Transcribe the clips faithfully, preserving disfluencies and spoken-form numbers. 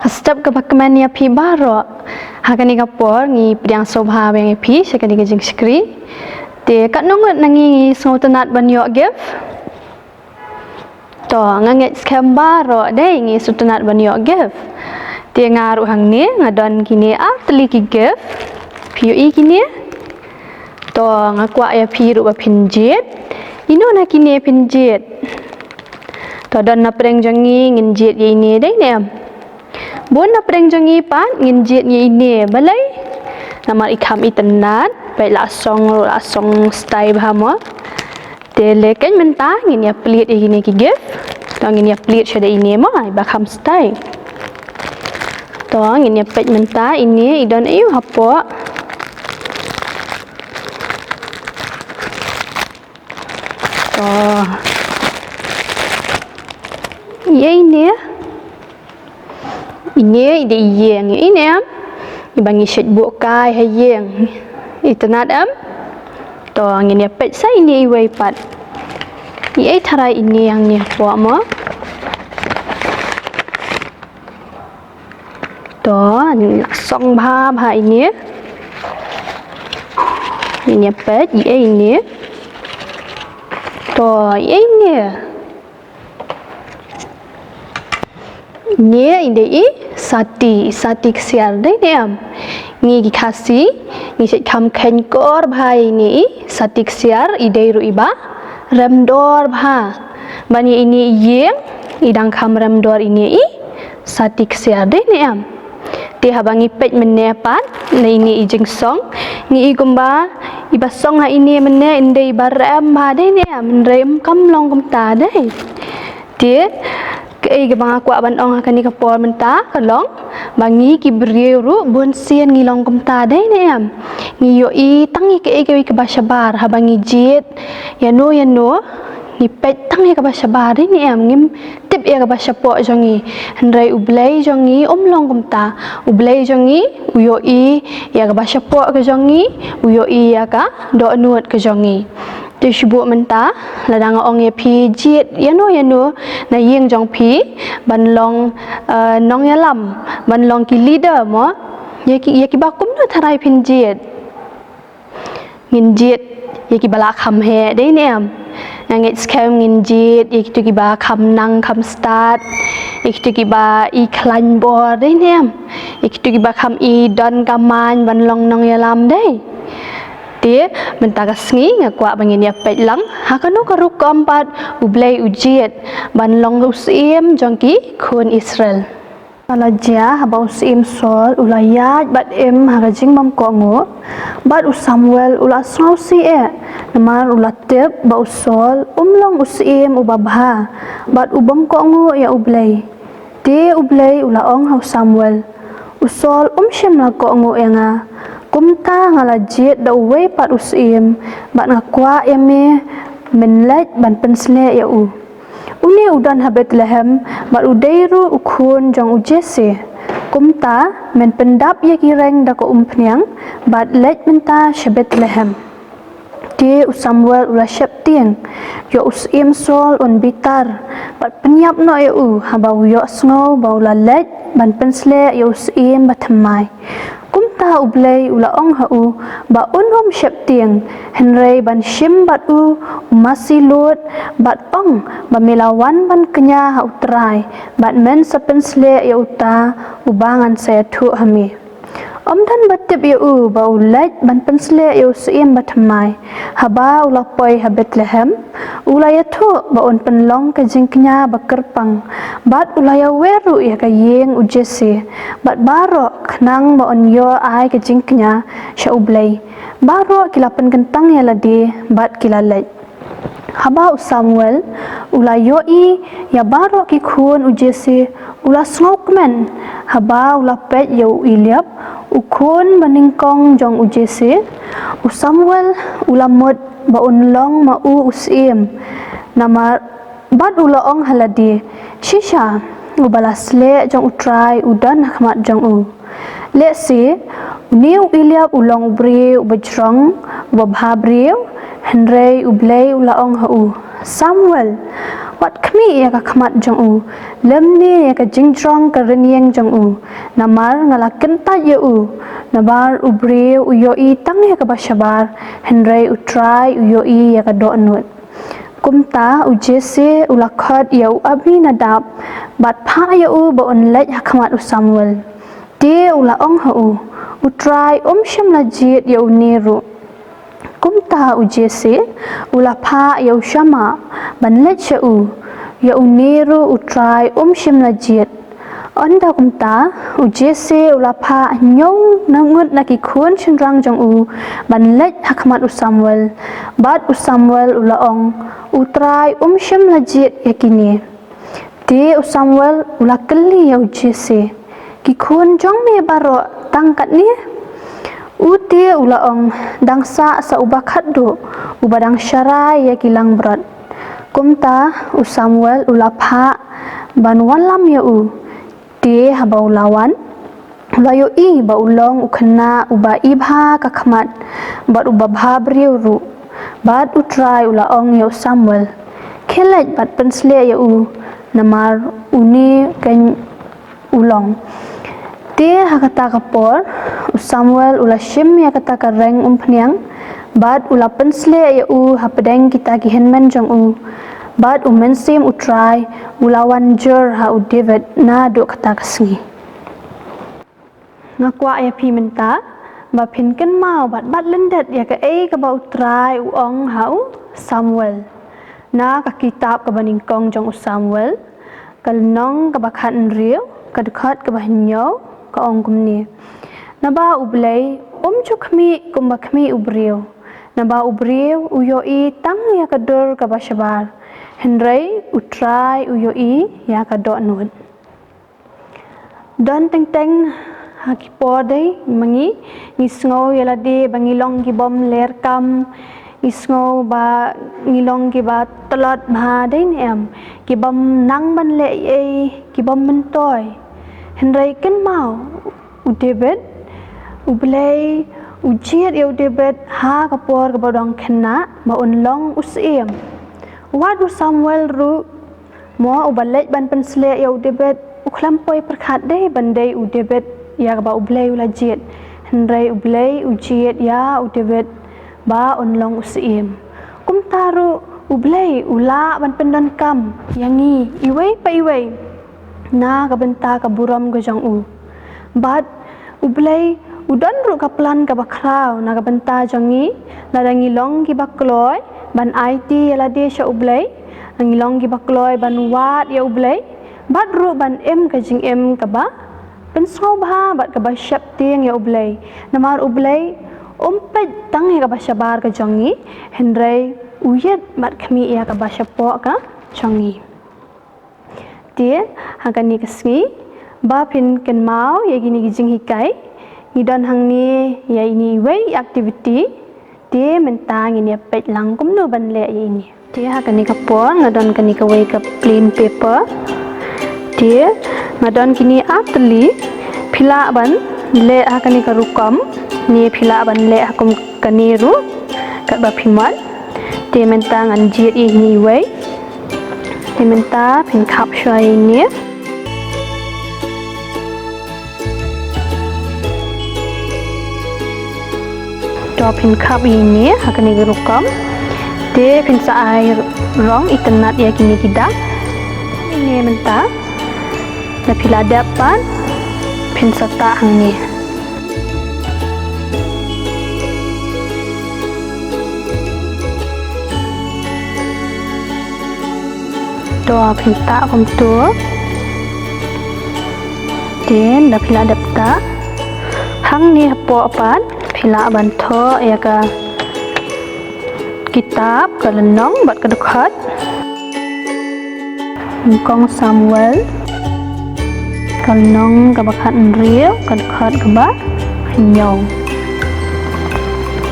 step kaba kmen ïa phi baroh. Ha kane ka por ngi pdiang sngewbha biang ïa phi sha kane ka jingshakri. Te katno ngut na ngi ngi sngewtynnat ban ïoh gift? To, nga ngeit skhem baroh dei ngi sngewtynnat ban ïoh gift. Te nga ruh hangne nga don kine ar tylli ki gift. Phi ïohi kine? To, nga kwah ïa phi ruh ba phin jied. Ino na kine phin jied? To, don na pdeng jong ngi ngin jied ïa ine, dei ne em? Bun na pdeng jong ngi pat ngin jied ïa ine, balei? Namar i kham itynnat, peit la song ruh la song style bha mo. Te lehkmen mynta ngin ïa plied ïa kine ki gift. To, ngin ïa plied shuwa da ine mo, iba kham style. To, ngin ïa peit mynta ine i don aïu hapoh. To, ïa ine. Ine i dei i ïing, ine em? Iba ngi shait buh kai ha ïing. Itynnat em? To, ngin ïa peit sa ine iwei pat. Iei tharai ine hangne hapoh mo. To, la song bha bha ine. Ngin ïa peit iei ine. To, iei ine. Ine i dei i sati, i sati ksiar, dei ne em? Ngi ki Khasi ngi shait kham kheiñ kor bha ine i sati ksiar, i dei ruh iba rem dor bha. Ban ïa ine i ïing i dang kham rem dor ine i sati ksiar, dei ne em? Te haba ngi peit mynne pat na ine i jingsong, ngi i kumba iba song ha ine mynne in dei iba rem bha, dei ne em? Hynrei ym kam long kumta, dei. Te kaei kaba nga kwah ban ong ha kane ka por mynta ka long ba ngi ki briew ruh bun sien ngi long kumta, dei ne em? Ngi ïohi tang ïa kaei kaei kaba shabar haba ngi jied ïano ïano, ngi peit tang ïa kaba shabar, dei ne em? Ngim tip ïa kaba shapoh jong ngi. Hynrei U Blei jong ngi um long kumta. U Blei jong ngi u ïohi ïa kaba shapoh ka jong ngi, u ïohi ïa ka dohnud ka jong ngi. Te shu buh mynta, lada nga ong ïa phi jied ïano ïano na ïing jong phi ban long, eh, nongïalam, ban long ki leader mo. Ïa ki, ïa kiba kumno tharai phin jied? Ngin jied ïa kiba la kham heh, dei ne em? Nga ngeit skhem ngin jied ïa kito kiba kham nang kham stad, ïa kito kiba i khlaiñ bor, dei ne em? Ïa kito kiba kham i don ka main ban long nongïalam, dei. Te mynta ka sngi nga kwah ba ngin ïa peit lang ha kano ka rukom pat U Blei u jied ban long u syiem jong ki khun Israel. Ka la jia haba u syiem Saul u la ïaid bad im ha ka jingbymkohnguh, bad u Samuel u la sngewsih eh, namar u la tip ba u Saul um long u syiem uba bha bad u bymkohnguh ïa U Blei. Te U Blei u la ong ha u Samuel, u Saul um shym la kohnguh ïa nga. Kumta nga la jied da uwei pat u syiem, bad nga kwah ïa me men leit ban pynsleh ïa u. Une u don ha Bethlehem, bad u dei ruh u khun jong u Jesse. Kumta men pyndap ïa ki reng da ka umphniang, bad leit mynta sha Bethlehem. Te u Samuel u la sheptieng ïa u syiem Saul un bitar, bad pynïap noh ïa u haba u ïohsngew ba u la leit ban pynsleh ïa u syiem bathymmai. Kumta U Blei u la ong ha u ba un ym sheptieng, hynrei ban shim bad u u masi lud, bad ong ba me la wan ban kñia ha U Trai, bad men sa pynsleh ïa uta uba ngan sa ïathuh ha me. Ym don ba tip ïa u ba u leit ban pynsleh ïa u syiem bathymmai. Haba u la poi ha Bethlehem, u la ïathuh ba un pynlong ka jingkñia ba kyrpang, bad u la ïawer ruh ïa ka ïing u Jesse bad baroh, khnang ba un ïoh ai ka jingkñia sha U Blei. Baroh ki la pynkyntang ïa lade bad ki la leit. Haba u Samuel u la ïohi ïa baroh ki khun u Jesse, u la sngewkmen. Haba u la peit ïa u Eliab, u khun banyngkong jong u Jesse, u Samuel u la mut ba un long ma u u syiem. Namar bad u la ong ha lade, shisha, uba la sleh jong U Trai u don ha khmat jong u. Lehse une u Eliab u long u briew uba jrong, uba bha briew, hynrei U Blei u la ong ha u, Samuel. Wat khmih ïa ka khmat jong u, lymne ïa ka jingjrong ka rynïeng jong u, namar nga la kyntait ïa u. Namar u briew u ïohi tang ïa kaba shabar, hynrei U Trai u ïohi ïa ka dohnud. Kumta u Jesse u la khot ïa u Abinadab, bad phah ïa u ba un leit ha khmat u Samuel. Te u la ong ha u, U Trai um shym la jied ïa une ruh. Kumta u Jesse u la phah ïa u Shama ban leit sha u, ïa une ruh U Trai um shym la jied. Ynda kumta, u Jesse u la phah hynñiew ngut na ki khun shynrang jong u ban leit ha khmat u Samuel. Bad u Samuel u la ong, U Trai um shym la jied ïa kine. Te u Samuel u la kylli ïa u Jesse, Ki khun jong me baroh tang katne? U te u la ong, Dang sah sa uba khatduh, uba dang sharai ïa ki langbrot. Kumta u Samuel u la phah ban wallam ïa u. Te haba u la wan, u la ïohi ba u long u khynnah uba ibha ka khmat, bad uba bha briew ruh. Bad U Trai u la ong ïa u Samuel, Khie leit bad pynsleh ïa u, namar une keiñ u long. Te ha kata ka por, u Samuel u la shim ïa kata ka reng umphniang, bad u la pynsleh ïa u hapdeng kita ki hynmen jong u, bad u Mynsiem U Trai u la wan jur ha u David naduh kata ka sngi. Nga kwah ïa phi mynta ba phin kynmaw bad bat lyndet ïa kaei kaba U Trai u ong ha u Samuel. Na ka kitab kaba nyngkong jong u Samuel, ka lynnong kaba khathynriew, ka dkhot kaba hynñiew, ka ong kumne: Naba U Blei um ju khmih kumba khmih u briew. Naba u briew u ïohi tang ïa ka dur kaba shabar, hynrei U Trai u ïohi ïa ka dohnud. Don teng teng ha ki por dei ma ngi, ngi sngew ïa lade ba ngi long ki bym leh kam, ngi sngew ba ngi long kiba tlot bha dei ne em, ki bym nang ban leh ei ei, ki bym myntoi. Hynrei kynmaw, u David, U Blei u jied ïa u David ha ka por kaba u dang khynnah ba un long u syiem. Wat u Samuel ruh mo uba leit ban pynsleh ïa u David, u khlem poi pyrkhat dei ban dei u David ïa kaba U Blei u la jied. Hynrei U Blei u jied ïa u David ba un long u syiem. Kumta ruh U Blei u lah ban pyndonkam ïa ngi iwei pa iwei na ka bynta ka burom ka jong u. Bad U Blei u don ruh ka plan kaba khraw na ka bynta jong ngi, lada ngi long kiba kloi ban aiti ïa lade sha U Blei, ngi long kiba kloi ban wad ïa U Blei, bad ruh ban im ka jingim kaba pynsngewbha bad kaba sheptieng ïa U Blei. Namar U Blei um peit tang ïa kaba shabar ka jong ngi, hynrei u ïeit bad khmih ïa kaba shapoh ka jong ngi. Te ha kane ka sngi, ba phin kynmaw ïa kine ki jinghikai, ngi don hangne ïa ine iwei i activity. Te mynta ngin ïa peit lang kumno ban leh ïa ine. Te ha kane ka por nga don kane kawei ka plain paper. Te nga don kine ar tylli, phi lah ban leh ha kane ka rukom, ne phi lah ban leh ha kum kane ruh, katba phi mon. Te mynta ngan jied ïa ine iwei. Te mynta phin khap shuwa ïa ine. To phin khap ïa ine ha kane ka rukom. Te phin sa ai rong itynnad ïa kine ki dak. Ine mynta. Lada phi la dep pat, phin sa tah hangne. To phin tah kumto. Te lada phi la dep tah, hangne hapoh pat phi lah ban thoh ïa ka kitab, ka lynnong bad ka dkhot. Nyngkong Samuel, ka lynnong kaba khathynriew, ka dkhot kaba hynñiew.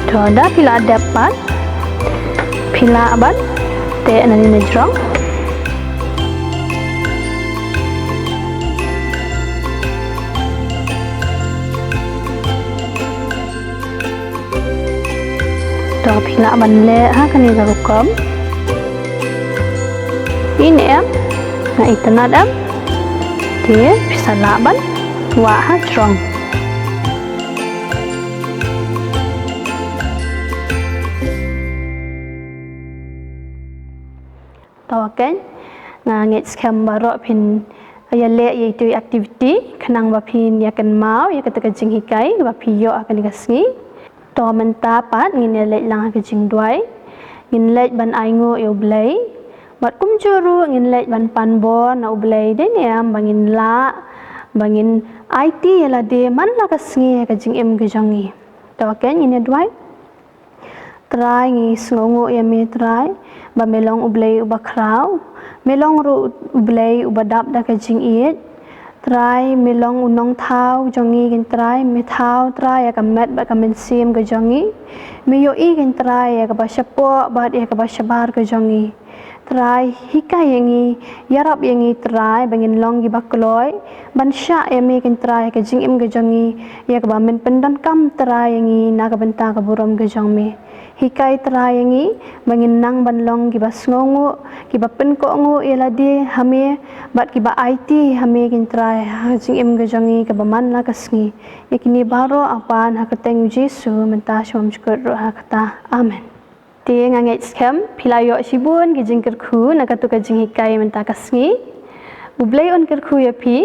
To lada phi la dep pat, phi lah ban teh na ne na jrong. To phi lah ban leh ha kane ka rukom. Phi ne em? Nga itynnad em? Te phi sa lah ban wah ha jrong. To keiñ, nga ngeit skhem baroh phin ïaleh ïa itu i activity khnang ba phin ïakynmaw ïa kata ka jinghikai ba phi ïoh ha kane ka sngi. To mynta pat ngin ïaleit lang ha ka jingduwai. Ngin leit ban ainguh ïa U Blei. Bad kumjuh ruh ngin leit ban pan bor na U Blei, dei ne em ba ngin lah ba ngin aiti ïa lade man la ka sngi ha ka jingim ka jong ngi. To keiñ ngin ïa duwai. Trai, ngi sngewnguh ïa me Trai ba me long U Blei uba khraw, me long ruh U Blei uba dap da ka jingïeit. Trai, me long u nongthaw jong ngi kein Trai, me thaw Trai ïa ka met bad ka mynsiem ka jong ngi. Me ïohi kein Trai ïa kaba shapoh bad ïa kaba shabar ka jong ngi. Trai, hikai ïa ngi, ïarap ïa ngi Trai ba ngin long kiba kloi ban shah ïa me kein Trai ha ka jingim ka jong ngi, ïa kaba men pyndonkam Trai ïa ngi na ka bynta ka burom ka jong me. Hikai Trai ïa ngi ba ngin nang ban long kiba sngewnguh, kiba pynkohnguh ïa lade ha me bad kiba aiti ha me kein Trai ha ka jingim ka jong ngi kaba man la ka sngi. Ïa kine baroh nga pan ha ka kyrteng U Jisu mynta sha ba ym jukut ruh ha kata. Amen. Te nga ngeit skhem phi la ïoh shibun ki jingkyrkhu na katu ka jinghikai mynta ka sngi. U Blei un kyrkhu ïa phi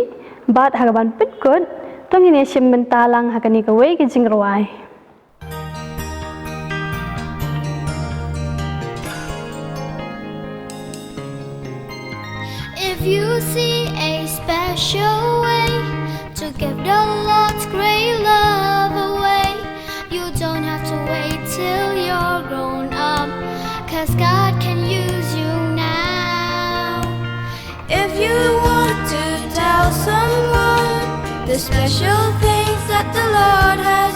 bad ha kaban pynkut to ngin ïa shim bynta lang ha kane kawei ka jingrwai. If you see a special way to give the Lord's great love away, you don't have to wait till you're grown up, 'cause God can use you now. If you want to tell someone the special things that the Lord has